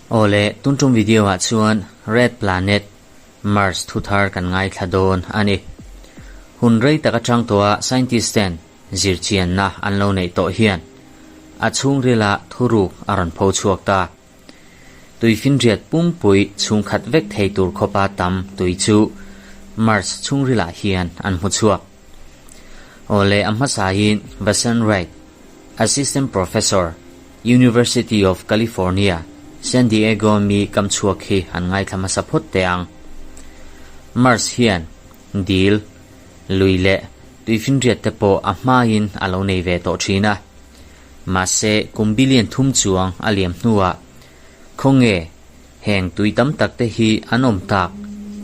Awle, tun tum video ah chuan Red Planet, Mars thu thar kan ngaithla dawn a ni. Hun rei tak atang tawha scientist ten zirchianna an lo neih tawh hian a chhungrila thuruk a rawn pho chhuak ta. Tuifinriat pumpui chhungkhat vek thei tur khawpa tam tui chu Mars chhungrilah hian an hmu chhuak. Awle a hmasain Vasant Wright, Assistant Professor, University of California, San Diego mi kam chhuak hi an ngaithla hmasa phawt teh ang. Mars hian dil, lui leh tuifinriat te pawh a hmain a lo nei ve tawh thin a. Mahse, kum billion thum chuang a liam hnuah khawnge heng tui tam tak te hi an awm tak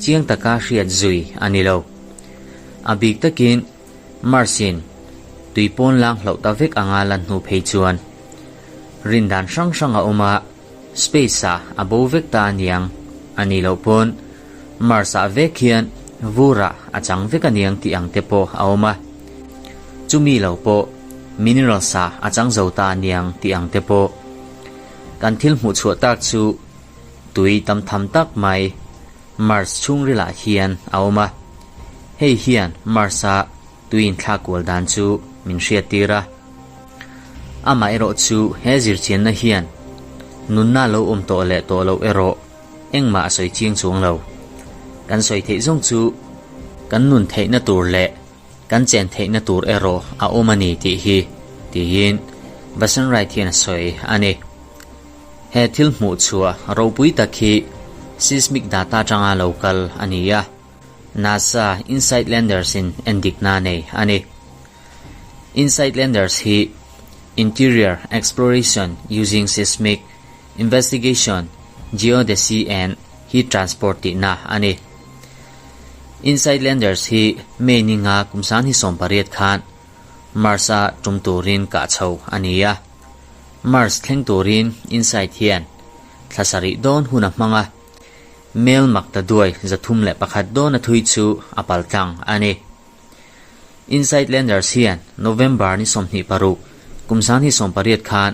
chiang taka hriat zui a ni lo. A bik takin Mars-in tui pawn lang hlauh ta vek anga lan hnu phei chuan rindan hrang hrang a awm a, space-ah a bo vek ta aniang a nih loh pawn Mars-ah vek hian vurah a chang vek aniang tih ang te pawh a awm a. Chumi lo pawh minerals ah a chang zo ta aniang tih ang te pawh. Kan thil hmuh chhuah tak chu tui tam tham tak mai Mars chhungril ah hian a awm a. Hei hian Mars a tui inthlak kual dan chu min hriat tir a. Amaherawh chu he zirchianna hian nunna lo awm tawh leh tawh loh erawh engmah a sawi chiang chuang lo. Kan sawi theih zawng chu kan nun theihna tur leh Kan chen theihna tur erawh a awm a ni tih hi, tiin Vasan Wright hian a sawi a ni. He thil hmuh chhuah ropui tak hi seismic data atanga lo kal a ni a, NASA InSight Landers in endikna nei a ni. InSight Landers hi Interior Exploration Using Seismic Investigation, Geodesy and Heat Transport tihna a ni. Inside Landers hi May ni nga kum sang hi 18 khan Mars-a tum turin kah chho a ni a. Mars thleng turin Inside hian thla sarih dawn hun a hmang a, mel mak ta duai 301 dawn a thui chu a pal tlang a ni. Inside Landers hian November ni 26 kum sang hi 18 khan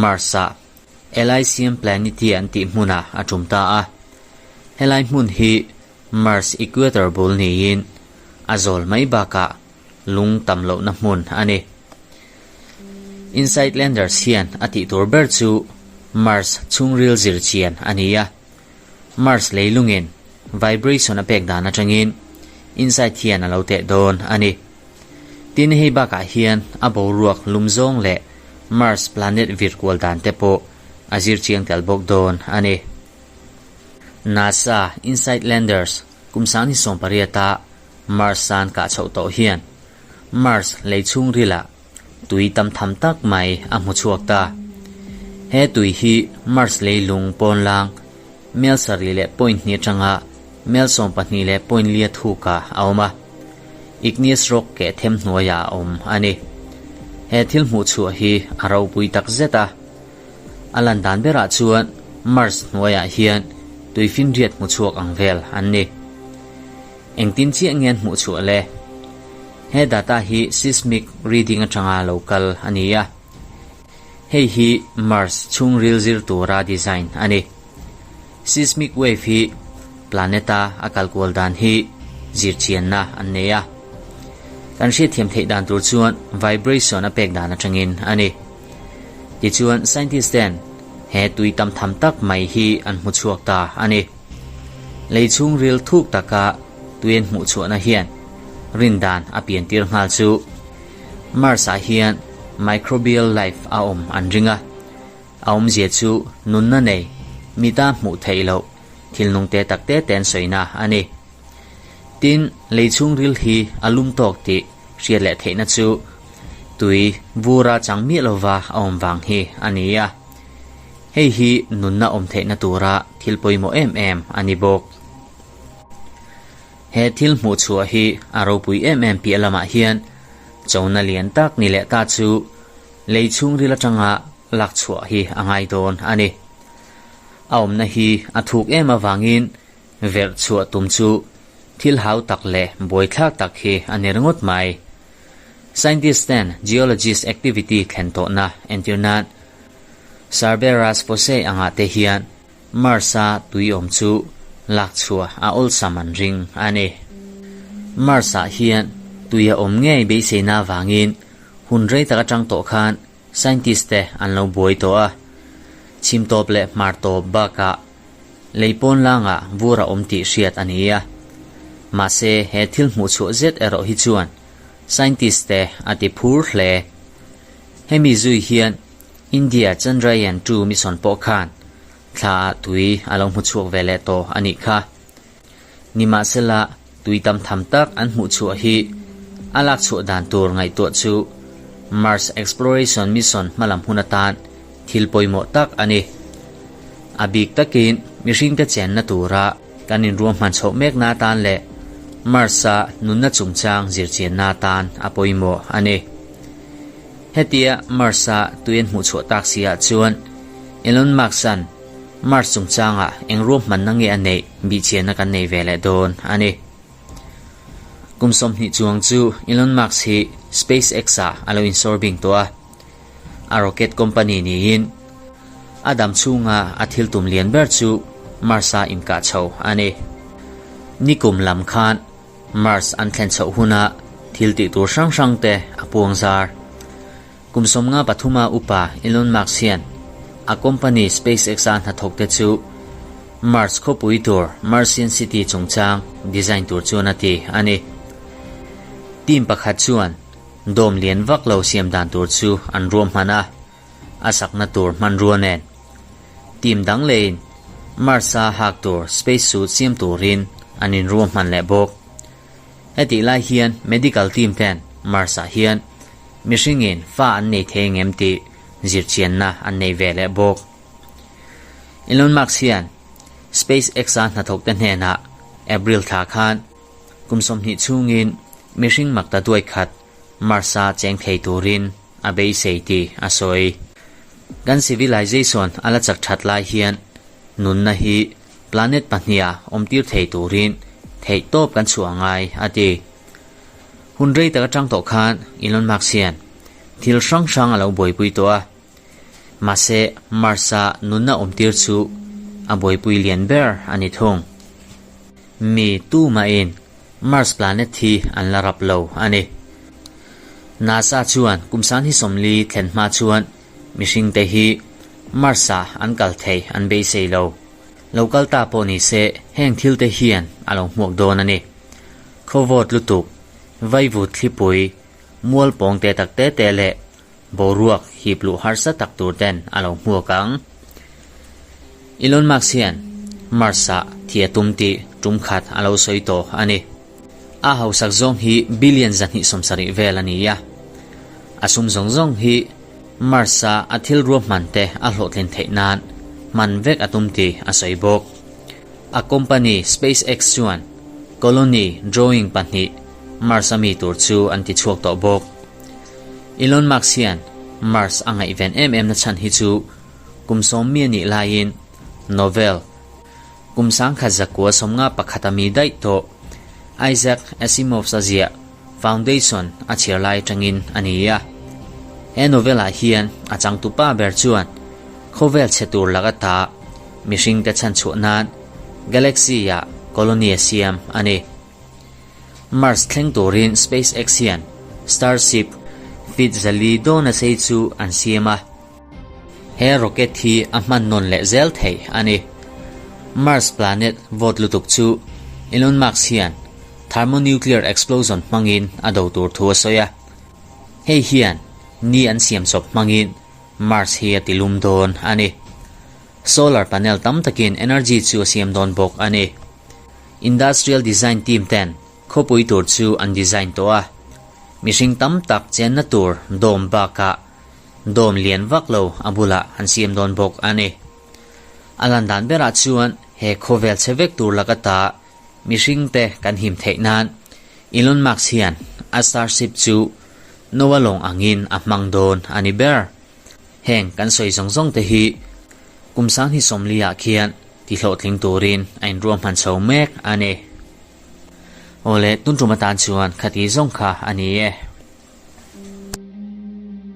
Mars-a Elysium Planitia an tih hmunah a tum ta a. Helai hmun hi Mars equator bul niin a zawl mai bakah lung tam lohna hmun a ni. InSight Landers hian a tih tur ber chu Mars chhungril zir chian a ni a. Mars leilungin vibration a pek dan atangin InSight hian a lo teh dawn a ni. Tin hei bakah hian a boruak lum zawng leh Mars planet vir kual dan te pawh a zir chiang tel bawk dawn a ni. NASA InSight Landers kum sang ni 18 a Mars san kah chhoh tawh hian Mars lei chhungrilah tui tam tham tak mai a hmu chhuak ta. He tui hi Mars leilung pawnlang mel sarih leh point hnih atanga mel 12 leh point lia thukah a awm a. Igneous rock keh them hnuaiah a awm a ni. He thil hmuh chhuah hi a ropui tak zet a. A lan dan berah chuan Mars hnuaiah hian tuifinriat hmu chhuak ang vel an ni. Engtin chiah nge an hmuh chhuah le? He data hi seismic reading atanga lo kal a ni a. Hei hi Mars chhungril zir tura design a ni. Seismic wave hi planet-a a kal kual dan hi zirchianna an nei a. Kan hriatthiam theih dan tur chuan vibration a pek dan atangin a ni. Tichuan scientist ten he tui tam tham tak mai hi an hmu chhuak ta a ni. Lei chhungril thuk taka tui an hmuh chhuahna hian rindan a piantir nghal chu Mars-ah hian microbial life a awm an ring a. A awmzia chu nunna nei, mita hmuh theih loh thil nung te tak te te an sawina a ni. Tin, lei chhungril hi a lum tawk tih hriat leh theihna chu tui vura chang miah lova a awm vang hi a ni a. Hei hi nunna awm theihna tura thil pawimawh em em a ni bawk. He thil hmuh chhuah hi a ropui em em piah lamah hian chona lian tak ni leh ta chu lei chhungril atanga lak chhuah hi a ngai dawn a ni. A awmna hi a thuk em avangin verh chhuah tum chu thil hau tak leh buaithlak tak hi a ni ringawt mai. Scientist ten geologist activity thlen tawhna entir nan Cerberus Fossae angah te hian Mars-a tui awm chu lak chhuah a awlsam an ring a ni. Mars-ah hian tui a awm ngei beiseina avangin hun rei tak atang tawh khan scientist te an lo buai tawh a. Chhim tawp leh hmar tawp bakah lei pawn langah vur a awm tih hriat a ni a. Mahse he thil hmuh chhuah zet erawh hi chuan scientist te a ti phur hle. Hemi zui hian India Chandrayaan 2 mission pawh khan thla ah tui a lo hmu chhuak ve leh tawh a nih kha. Nimahsela tui tam tham tak an hmuh chhuah hi a lak chhuah dan tur ngaihtuah chu Mars Exploration Mission hmalam hun atan thil pawimawh tak a ni. A bik takin mihringte chenna tura kan inruahman chhoh mekna atan leh Mars-a nunna chungchang zirchianna atan a pawimawh a ni. Hetia Mars-a tui an hmuh chhuah tak si ah chuan Elon Musk-a'n Mars chungchangah eng ruahmanna nge a neih bihchianna kan nei ve leh dawn a ni. Kum 20 chuang chu Elon Musk hi SpaceX-ah a lo insawr bing tawh a, a rocket company niin a dam chhunga a thil tum lian ber chu Mars-a inkah chho a ni. Nikum lam khan Mars an thlen chhoh huna thil tih tur hrang hrang te a puang zar. Kum 53 a upa Elon Musk hian a company SpaceX-a hnathawk te chu Mars khawpui tur Martian City chungchang design tur chuan a ti a ni. Team pakhat chuan dome lian vak lo siam dan tur chu an ruahman a, a sakna tur hmanrua nen. Team dang leiin Mars-a hak tur space suit siam turin an inruahman leh bawk. Hetih lai hian medical team ten Mars-ah hian mihringin fa an nei thei ngem tih zirchianna an nei ve leh bawk. Elon Musk hian SpaceX-a hnathawkte hnenah April thla khan kum 20 chhungin mihring makta duai khat Mars-a cheng thei turin a beisei tih a sawi. Kan civilization a la chak that lai hian nunna hi planet pahniha awmtir thei turin theih tawp kan chhuah ngai, a ti. Hun rei tak atang tawh khan Elon Musk hian thil hrang hrang a lo buaipui tawh a. Mahse, Mars-a nunna awmtir chu a buaipui lian ber a ni thung. Mi tumahin Mars planet hi an la rap lo a ni. NASA chuan kum 2040 thlen hma chuan mihringte hi Mars-ah an kal thei an beisei lo. Lo kal ta pawh ni se heng thilte hian a lo hmuak dawn a ni. Khawvawt lutuk, vaivut thlipui, mual pawng te tak te te leh boruak hip luh harsa tak tur ten a lo hmuak ang. Elon Musk hian Mars-ah thi a tum tih tum khat a lo sawi tawh a ni. A hausak zawng hi billion 270 vel a ni a. A sum zawng zawng hi Mars-a a thil ruahman te a hlawhtlin theih nan hman vek a tum tih a sawi bawk. A company SpaceX chuan colony drawing pahnih Mars-a mi tur chu an ti chhuak tawh bawk. Elon Musk hian Mars a ngaihven em em na chhan hi chu kum 10 mi a nih laiin novel kum 1951 a mi daih tawh Isaac Asimov's a ziah Foundation a chhiar lai atangin a ni a. He novel ah hian a changtupa ber chuan khawvel chhe tur lak ata mihringte chhanchhuah nan galaxy ah colony a siam a ni. Mars thleng turin SpaceX hian Starship feet 400 dawn a sei chu an siam a. He rocket hi a hman nawn leh zel theih a ni. Mars planet vawt lutuk chu Elon Musk hian thermonuclear explosion hmangin a do tur thu a sawi a. Hei hian ni an siam chawp hmangin Mars hi a tilum dawn a ni. Solar panel tam takin energy chu a siam dawn bawk a ni. Industrial design team ten khawpui tur chu an design tawh a. Mihring tam tak chenna tur dome bakah dome lian vak lo a bulah an siam dawn bawk a ni. A lan dan berah chuan he khawvel chhe vek tur lak ata mihringte kan him theih nan Elon Musk hian a Starship chu Noah lawng angin a hmang dawn a ni ber. Heng kan sawi zawng zawng te hi kum 2040 ah khian ti hlawhtling turin a inruahman chho mek a ni. Awle, tun tum atan chuan khati zawng kha a ni e.